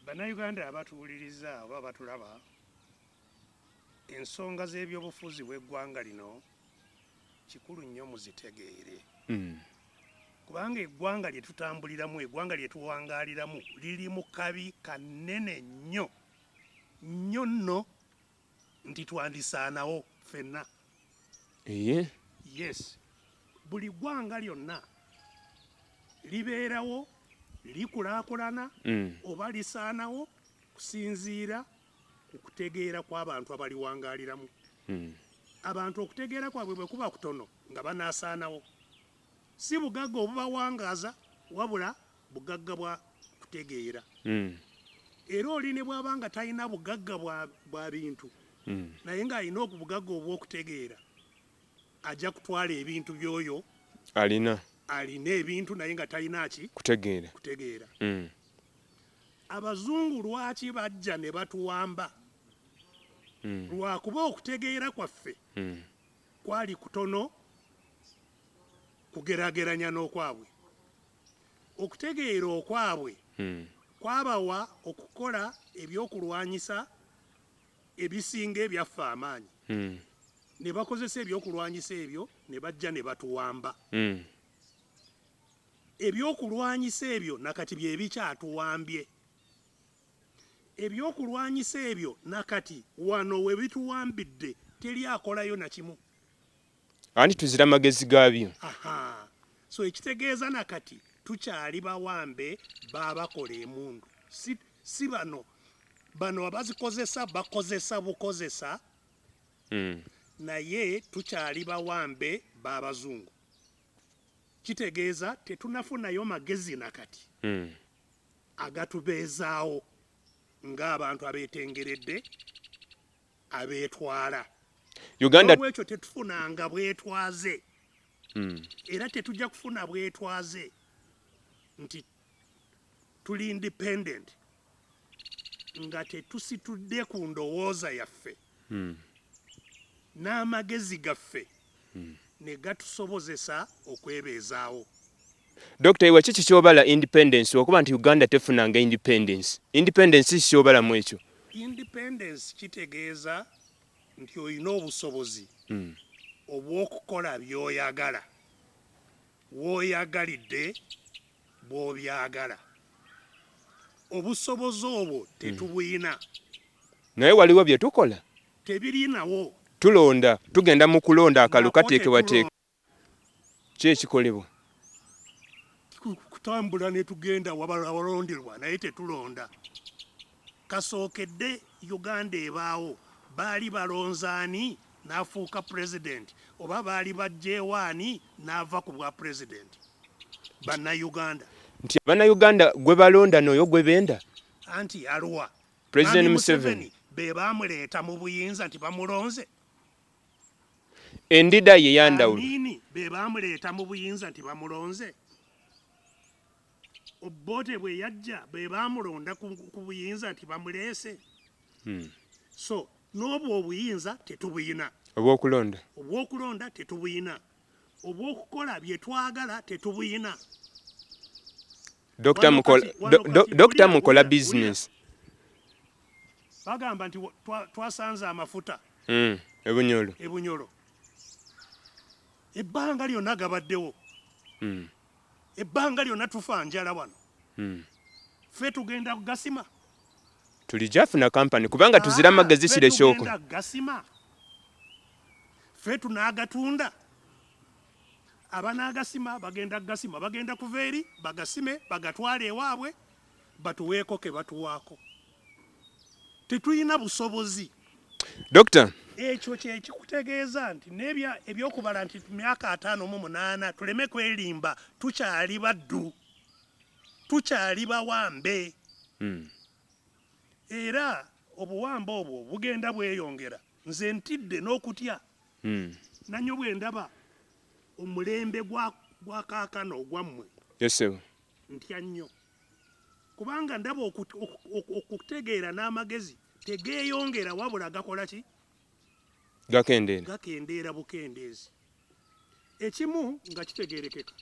Bannayuganda abatuwuliriza oba abatulaba, ensonga z'ebyobufuzi bw'eggwanga lino kikulu nnyo muzitegeere. Kubanga eggwanga lye tutambuliramu, eggwanga lye tuwangaaliramu liri mu kabi kanene nnyo nnyo nno nti twandisaanawo ffenna. Eye. Yes. Buli ggwanga lyonna libeerawo, likulaakulana oba lisaanawo kusinziira ku kutegeera kw'abantu abaliwangaaliramu. Abantu okutegeera kwabwe bwe kuba kutono nga banaasaanawo. Si bugagga obubawangaaza wabula bugagga bwa kutegeera. Era oli ne bw'aba nga talina bugagga bwa bintu naye ng'alina obugagga obw'okutegeera, ajja kutwala ebintu by'oyo alina alina ebintu naye nga talina ki? Kutegeera. Kutegeera. Abazungu lwaki bajja ne batuwamba? Lwakuba okutegeera kwaffe kwali kutono kugeraageranya n'okwabwe. Okutegeera okwabwe kwabawa okukola ebyokulwanyisa ebisinga ebyaffe amaanyi. Ne bakozesa ebyokulwanyisa ebyo ne bajja ne batuwamba. Ebyokulwanyisa ebyo nakati bye bikyatuwambye. Ebyokulwanyisa ebyo nakati wano we bituwambidde teri akolayo na kimu. Anti tuzira magezi gaabyo. Aha. So ekitegeeza nakati tukyali bawambe baabakola emundu. Si bano. Bano abazikozesa bakozesa bukozesa. Naye tukyali bawambe b'abazungu. Kitegeeza tetunafunayo magezi nakati agatubeezaawo ng'abantu abeetengeredde abeetwala. Uganda N'olwekyo tetufunanga bwetwaze. Era tetujja kufuna bwetwaze nti tuli independent nga tetusitudde ku ndowooza yaffe n'amagezi gaffe ne gatusobozesa okwebeezaawo. Dr. Iwa, kiki ky'obala independence okuba nti Uganda tefunanga independence? Independence kiki ky'obalamu ekyo? Independence kitegeeza nti olina obusobozi obw'okukola by'oyagala, w'oyagalidde, bw'obyagala. Obusobozi obwo tetubuyina. Naye waliwo bye tukola? Tebirinawo. Tulonda, tugenda mu kulonda akalulu Nako kateekebwateekebwa. Ki ekikolebwa? Kutambula ne tugenda awalonderwa naye tetulonda. Kasookedde Uganda ebaawo baali balonze ani n'afuuka president oba baali baggyeewo ani n'ava ku bwa president? Bannayuganda. Nti Bannayuganda gwe balonda n'oyo gwe benda? Anti aluwa? President Mwami Museveni. Be baamuleeta mu buyinza nti bamulonze. Endida ye yandawulo. Amini be baamuleeta mu buyinza nti bamulonze. Obote bwe yajja be baamulonda ku buyinza nti bamuleese. So n'obwo obuyinza tetubuyina. Obw'okulonda. Obw'okulonda tetubuyina. Obw'okukola bye twagala tetubuyina. Dr. Dr. Mukola business. Bagamba nti twasanze amafuta. Ebunyolo. Ebunyolo. Ebbanga lyonna gabaddewo. Ebbanga lyonna tufa njala wano. Ffe tugenda kugasima. Tulijafuna company kubanga tuzira magezi kire kyoko. Tugenda kugasima. Ffe tunaagatunda. Abanaagasima bagenda kugasima, bagenda kuva eri bagasime bagatwale ewaabwe batuweeko ke batuwaako. Tetulina busobozi. Doctor. Ekyo kye kikutegeeza nti n'ebya ebyokubala nti myaka 58 tuleme kwerimba, tukyali baddu, tukyali bawambe. Era obuwambe obwo bugenda bweyongera. Nze ntidde n'okutya. Nanyo bwe ndaba omulembe gwa kaakano ogwammwe. Yes, sir. Ntya nnyo. Kubanga ndaba okutegeera n'amagezi tegeeyongera wabula gakola ki? Gakendeera. Gakendeera bukendeezi. Ekimu nga kitegeerekeka.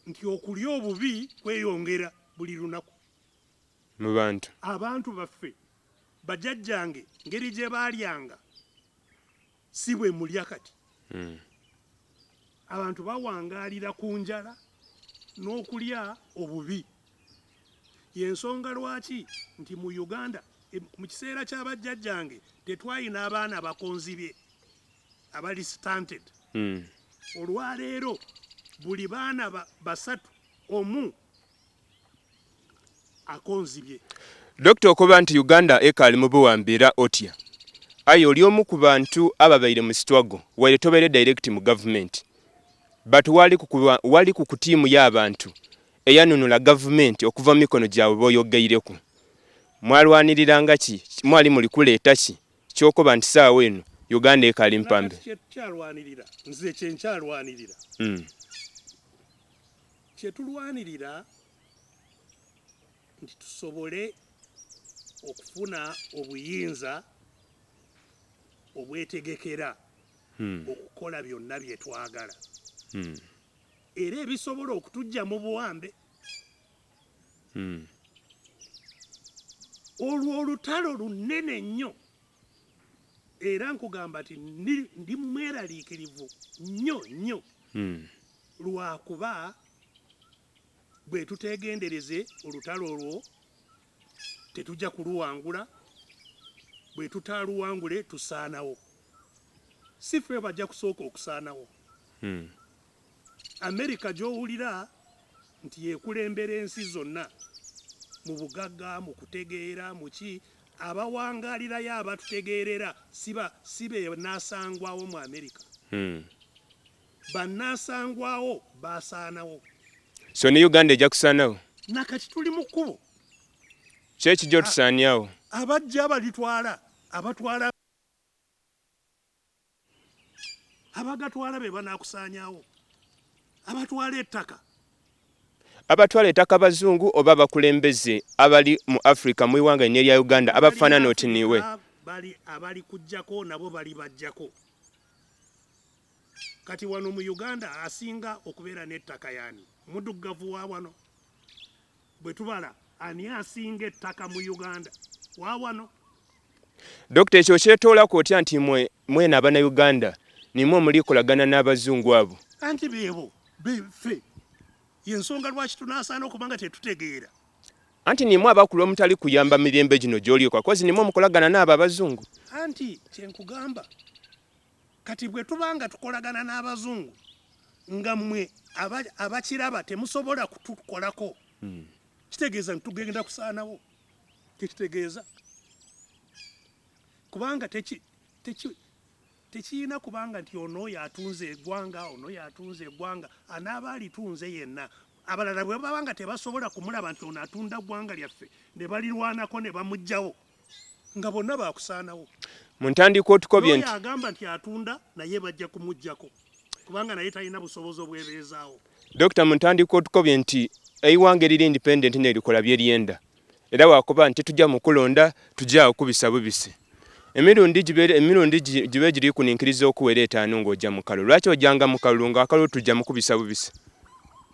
Nti okulya obubi kweyongera buli lunaku. Mu bantu. Abantu baffe bajjajjange ngeri gye baalyanga si bwe mulya kati. Abantu bawangaalira ku njala n'okulya obubi. Y'ensonga lwaki nti mu Uganda mu kiseera kya bajjajjange tetwalina abaana bakonzibye abali stunted. Olwaleero buli baana basatu omu akonzibye. Dokita, okuba nti Uganda ekaali mu buwambe era otya? Aye oli omu ku bantu ababaire mu struggle, waire tobaire direct mu gavumenti, but wali ku tiimu y'abantu eyanunula gavumenti okuva mu mikono gyabwe b'oyogeireku. Mwalwaniriranga ki? Mwali muli kuleeta ki kyokoba nti saawa eno Uganda ekaali mpambe? Kyalwanirira nze kyenkyalwanirira, kyetulwanirira nti tusobole okufuna obuyinza obwetegekera okukola byonna bye twagala era ebisobola okutujja mu buwambe. Olwo olutalo lunene nnyo, era nkugamba nti ndi mweraliikirivu nnyo nnyo, lwakuba bwe tuteegendereze olutalo olwo tetujja kuluwangula. Bwe tutaaluwangule tusaanawo. Si ffe bajja kusooka okusaanawo. Amerika gy'owulira nti yeekulembera ensi zonna mu bugagga, mu kutegeera, mu ki, abawangaalirayo abatutegeerera si be naasangwawo mu Amerika. Bannaasangwawo basaanawo. So ne Uganda ejja kusaanawo? Nakati tuli mu kkubo. Ki ekijja otusaanyawo? Abajja abalitwala, abatwala, abagatwala be banaakusaanyaawo, abatwala ettaka. Abatwala ettaka bazungu oba abakulembeze abali mu Africa, mu iwanga lino erya Uganda, abafaanana oti niwe? Bali abali kujjako nabo bali bajjako. Kati wano mu Uganda asinga okubeera n'ettaka yaani? Muddugavu wa wano. Bwe tubala ani asinga ettaka mu Uganda, wa wano. Dokita, ekyo kyetoolako otya nti mwe mwena Abannayuganda nimwe omulikolagana n'abazungu abo? Anti beebo beffe, yensonga lwaki tunaasaana okuba nga tetutegeera. Anti nimwe abakulu omutali kuyamba mirembe gino gy'olyokwa, kozi nimwe omukolagana n'abo abazungu. Anti kyenkugamba, kati bwe tuba nga tukolagana n'abazungu nga mmwe abakiraba temusobola kutukolako, kitegeeza nti tugenda kusaanawo. Tekitegeeza kubanga tekiyina kubanga nti ono yatunze eggwanga, ono yatunze eggwanga, anaaba alitunze yenna. Abalala bwe baba nga tebasobola kumulaba nti ono atunda ggwanga lyaffe, ne balirwanako ne bamuggyawo, nga bonna bakusaanawo. Mu ntandikwa otukobye nti agamba nti atunda naye bajja kumuggyako kubanga naye talina busobozi obwebeezaawo. Dokita, mu ntandikwa otukobye nti eiwanga eriri independent nerikola byeryenda, era wakuba nti tujja mu kulonda, tujja okubisa bubisi. Emirundi gibe giri kuninkiriza okuwera 5 ng'ojja mu kalulu. Lwaki ojjanga mu kalulu nga akalulu tujja mu kubisa bubisi?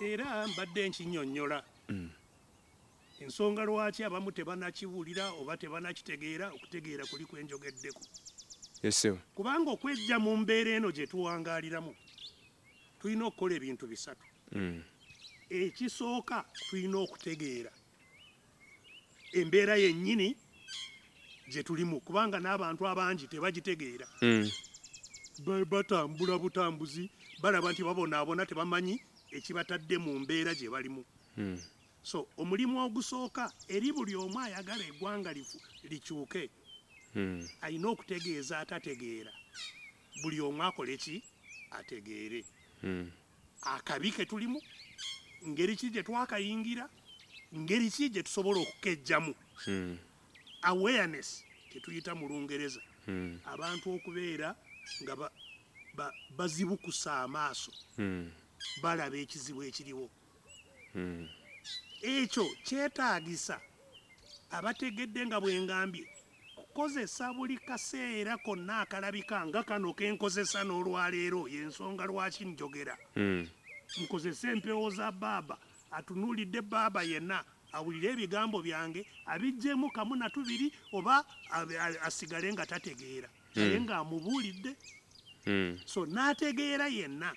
Era mbadde nkinnyonnyola ensonga lwaki abamu tebanakiwulira oba tebanakitegeera, okutegeera kuli kwenjogeddeko. Kubanga okwejja mu mbeera eno gye tuwangaaliramu tulina okukola ebintu bisatu. Ekisooka, tulina okutegeera embeera yennyini gye tulimu, kubanga n'abantu abangi tebagitegeera. Batambula butambuzi, balaba nti babonaabona, tebamanyi ekibatadde mu mbeera gye balimu. So omulimu ogusooka eri buli omu ayagala eggwanga likyuke, alina okutegeeza atategeera, buli omu akole ki? Ategeere akabi ke tulimu, ngeri ki gye twakayingira, ngeri ki gye tusobola okukejjamu. Awareness kyetuyita mu Lungereza, abantu okubeera nga bazibukusa amaaso, balaba ekizibu ekiriwo. Ekyo kyetaagisa abategedde, nga bwe ngambye, kukozesa buli kaseera konna akalabika nga kano kenkozesa n'olwaleero. Y'ensonga lwaki njogera, nkozese empewo za baaba atunuulidde baaba yenna. Awulire ebigambo byange, abiggyemu kamu na tubiri oba asigale nga tategeera, naye ng'amubuulidde. So n'ategeera yenna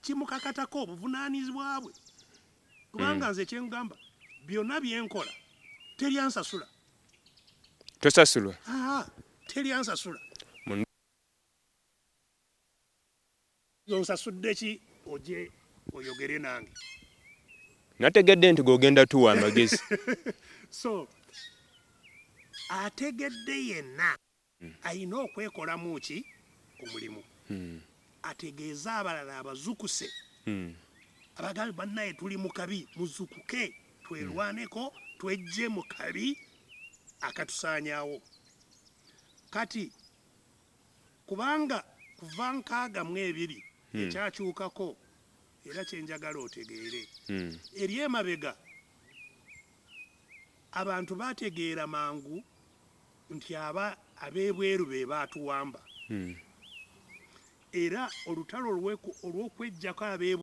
kimukakatako obuvunaanyizibwa bwe, kubanga nze kyengamba, byonna byenkola teryansasula. Tosasulwa? Aa, teryansasula. Onsasudde ki oje oyogere nange? Nategedde nti gogenda tuwa amagezi. So ategedde yenna ayina okwekolamu ki omulimu, ategeeze abalala abazukuse, abagambe, "Bannaye, tuli mu kabi, muzukuke, twerwaneko, twejje mu kabi akatusaanyaawo kati." Kubanga kuva 62 ekyakyukako, era kyenjagala otegeere, eri emabega abantu bategeera mangu nti aba ab'ebweru be baatuwamba, era olutalo olw'okweggyako ab'ebweru.